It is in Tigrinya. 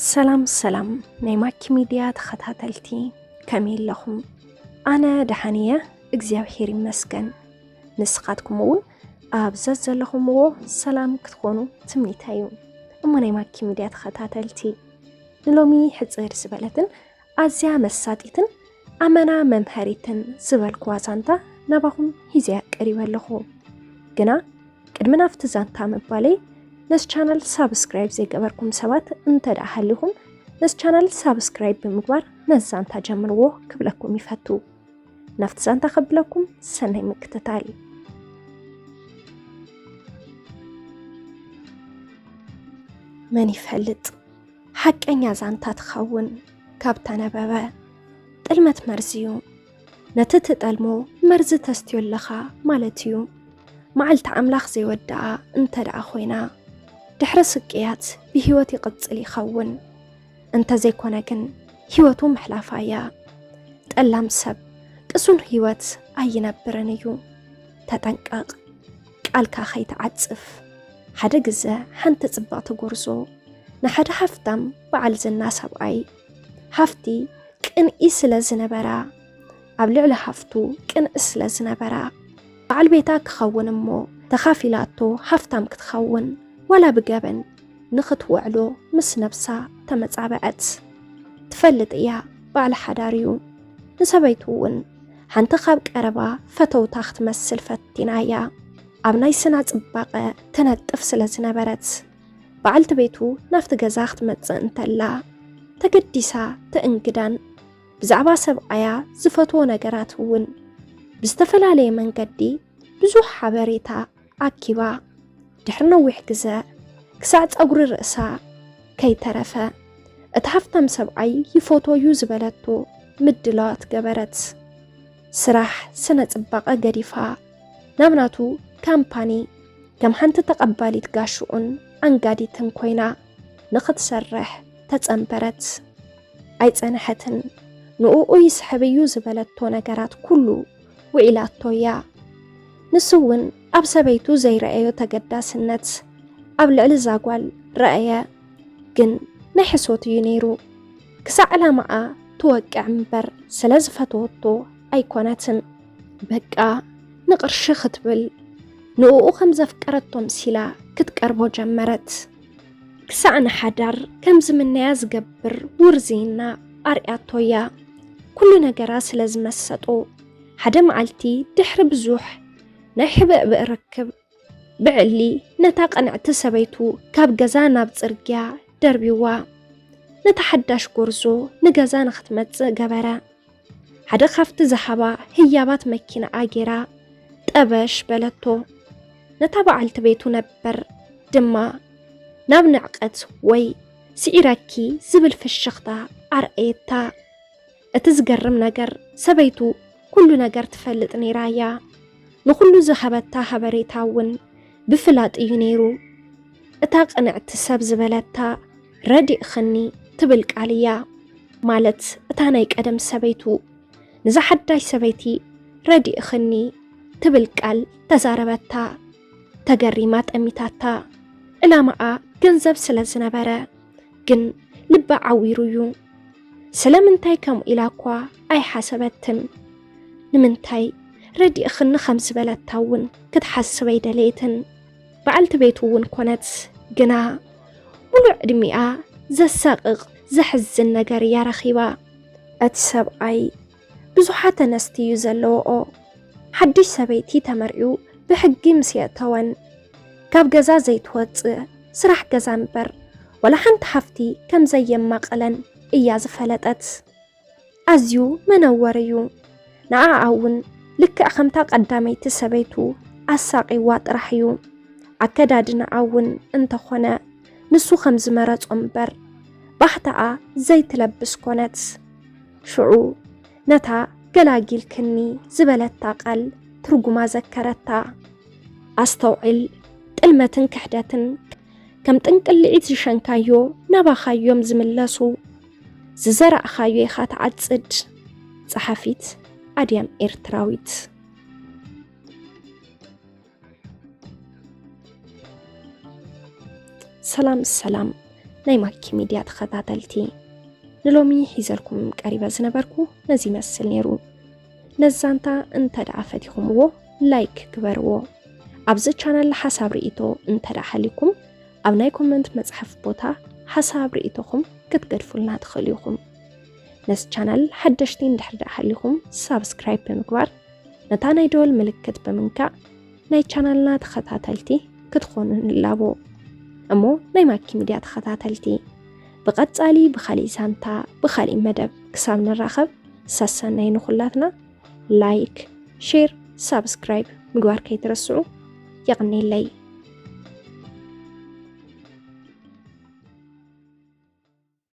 ሰላም ሰላም ናይ ማኪ ሚድያ ተኸታተልቲ፣ ከመይ ኣለኹም? ኣነ ደሓን እየ፣ እግዚኣብሔር ይመስገን። ንስኻትኩም እውን ኣብ ዘዘለኹምዎ ሰላም ክትኾኑ ትምኒተይ እዩ። እሞ ናይ ማኪ ሚድያ ተኸታተልቲ፣ ንሎሚ ሕጽር ዝበለትን ኣዝያ መሳጢትን ኣመና መምሃሪትን ዝበልኩዋ ዛንታ ናባኹም ሒዘያ ቀሪበ ኣለኹ። ግና ቅድሚ ናብቲ ዛንታ ምባለይ፣ ነዚ ቻነል ሳብስክራይብ ዘይገበርኩም ሰባት እንተ ደኣ ሃሊኹም፣ ነዚ ቻነል ሳብስክራይብ ብምግባር ነዚ ዛንታ ጀምርዎ ክብለኩም ይፈቱ። ናብቲ ዛንታ ከብለኩም ሰናይ ምክትታል። መን ይፈልጥ ሓቀኛ ዛንታ ትኸውን ካብ ተነበበ። ጥልመት መርዚ እዩ። ነቲ ትጠልሞ መርዚ ተስትዮ ኣለኻ ማለት እዩ። መዓልቲ ኣምላኽ ዘይወድኣ እንተ ደኣ ኮይና፣ ድሕሪ ስቅያት ብህይወት ይቕጽል ይኸውን። እንተ ዘይኮነ ግን ህይወቱ ምሕላፋ እያ። ጠላም ሰብ ቅሱን ህይወት ኣይነብርን እዩ። ተጠንቀቕ፣ ቃልካ ከይትዓጽፍ። ሓደ ግዘ ሓንቲ ጽብቕቲ ጎርዞ ንሓደ ሃፍታም በዓል ዝና ሰብኣይ ሃፍቲ ቅንኢ ስለ ዝነበራ፣ ኣብ ልዕሊ ሃፍቱ ቅንኢ ስለ ዝነበራ፣ በዓል ቤታ ክኸውን እሞ ተኻፊላቶ ሃፍታም ክትኸውን ዋላ ብገበን ንኽትውዕሎ ምስ ነብሳ ተመጻበዐት። ትፈልጥ እያ፣ በዓል ሓዳር እዩ። ንሰበይቱ እውን ሓንቲ ካብ ቀረባ ፈተውታ ክትመስል ፈቲና እያ። ኣብ ናይ ስና ጽባቐ ትነጥፍ ስለ ዝነበረት፣ በዓልቲ ቤቱ ናብቲ ገዛ ክትመጽእ እንተላ፣ ተገዲሳ ትእንግዳን ብዛዕባ ሰብኣያ ዝፈትዎ ነገራት እውን ብዝተፈላለየ መንገዲ ብዙሕ ሓበሬታ ኣኪባ። ድሕሪ ነዊሕ ግዘ፣ ክሳዕ ጸጉሪ ርእሳ ከይተረፈ፣ እቲ ሃፍታም ሰብኣይ ይፈትዎ እዩ ዝበለቶ ምድላዋት ገበረት። ስራሕ ስነ ጽባቐ ገዲፋ፣ ናብ ናቱ ካምፓኒ ከም ሓንቲ ተቐባሊት ጋሽኡን ኣንጋዲትን ኮይና ንኽትሰርሕ ተጸንበረት። ኣይጸንሐትን። ንእኡ ይስሕብ እዩ ዝበለቶ ነገራት ኩሉ ውዒላቶ እያ። ንሱ እውን ኣብ ሰበይቱ ዘይረኣዮ ተገዳስነት ኣብ ልዕሊ እዛ ጓል ረኣየ። ግን ናይ ሕሶት እዩ ነይሩ። ክሳዕ ዕላማኣ ትወቅዕ እምበር ስለ ዝፈተወቶ ኣይኮነትን። በቃ ንቕርሺ ክትብል ንእኡ ከም ዘፍቀረቶ ምሲላ ክትቀርቦ ጀመረት። ክሳዕ ንሓዳር ከም ዝምነያ ዝገብር ውርዝይና ኣርያቶ እያ። ኩሉ ነገራ ስለ ዝመሰጦ፣ ሓደ መዓልቲ ድሕሪ ብዙሕ ናይ ሕብእብእ ርክብ፣ ብዕሊ ነታ ቅንዕቲ ሰበይቱ ካብ ገዛ ናብ ጽርግያ ደርቢዋ። ነታ ሓዳሽ ጎርዞ ንገዛ ንኽትመጽእ ገበረ። ሓደ ካብቲ ዝሃባ ህያባት መኪናኣ ጌራ ጠበሽ በለቶ። ነታ በዓልቲ ቤቱ ነበር ድማ ናብ ንዕቀት ወይ ስዒረኪ ዝብል ፍሽኽታ ኣርኣየታ። እቲ ዝገርም ነገር፣ ሰበይቱ ኩሉ ነገር ትፈልጥ ነይራ እያ። ንኹሉ ዝሃበታ ሃበሬታ እውን ብፍላጥ እዩ ነይሩ። እታ ቅንዕቲ ሰብ ዝበለታ ረዲእኽኒ ትብል ቃል እያ። ማለት እታ ናይ ቀደም ሰበይቱ ንዛ ሓዳሽ ሰበይቲ ረዲእኽኒ ትብል ቃል ተዛረበታ። ተገሪማ ጠሚታታ። ዕላማኣ ገንዘብ ስለ ዝነበረ ግን ልባ ዓዊሩ እዩ። ስለምንታይ ከምኡ ኢላ እኳ ኣይሓሰበትን። ንምንታይ ረዲእኽኒ ከም ዝበለታ እውን ክትሓስብ ኣይደለየትን። በዓልቲ ቤቱ እውን ኮነት ግና፣ ሙሉእ ዕድሚኣ ዘሳቕቕ ዘሕዝን ነገር እያ ረኺባ። እቲ ሰብኣይ ብዙሓት ኣንስቲ እዩ ዘለዎኦ። ሓድሽ ሰበይቲ ተመርዕዩ ብሕጊ ምስ የእተወን፣ ካብ ገዛ ዘይትወጽእ፣ ስራሕ ገዛ እምበር ዋላ ሓንቲ ሃፍቲ ከም ዘየማቐለን እያ ዝፈለጠት። ኣዝዩ መነወር እዩ። ንዓኣ እውን ልክዕ ከምታ ቀዳመይቲ ሰበይቱ ኣሳቒዋ ጥራሕ እዩ። ኣከዳድናኣ እውን እንተኾነ ንሱ ከም ዝመረጾ እምበር ባህታኣ ዘይትለብስ ኮነት። ሽዑ ነታ ገላጊልክኒ ዝበለታ ቃል ትርጉማ ዘከረታ። ኣስተውዕል፣ ጥልመትን ክሕደትን ከም ጥንቅልዒት ዝሸንካዮ ናባኻ እዮም ዝምለሱ። ዝዘራእኻዮ ኢኻ ትዓጽድ። ጸሓፊት ኣድያም ኤርትራዊት። ሰላም ሰላም፣ ናይ ማኪ ሚድያ ተኸታተልቲ፣ ንሎሚ ሒዘልኩም ቀሪበ ዝነበርኩ ነዚ ይመስል ነይሩ። ነዚ ዛንታ እንተ ደኣ ፈቲኹምዎ ላይክ ግበርዎ። ኣብዚ ቻናል ሓሳብ ርእይቶ እንተ ደኣ ሃልዩኩም ኣብ ናይ ኮመንት መጽሓፍ ቦታ ሓሳብ ርእይቶኹም ክትገድፉልና ትኽእሉ ኢኹም። ነዚ ቻናል ሓደሽቲ እንድሕር ደኣ ሃልዩኩም ሳብስክራይብ ብምግባር ነታ ናይ ደወል ምልክት ብምንካእ ናይ ቻናልና ተኸታተልቲ ክትኾኑ ንላቦ። እሞ ናይ ማኪ ሚድያ ተኸታተልቲ፣ ብቐጻሊ ብኻሊእ ዛንታ ብኻሊእ መደብ ክሳብ ንራኸብ ሰሰናይ ንኹላትና። ላይክ፣ ሼር፣ ሳብስክራይብ ምግባር ከይትረስዑ። የቐኔለይ።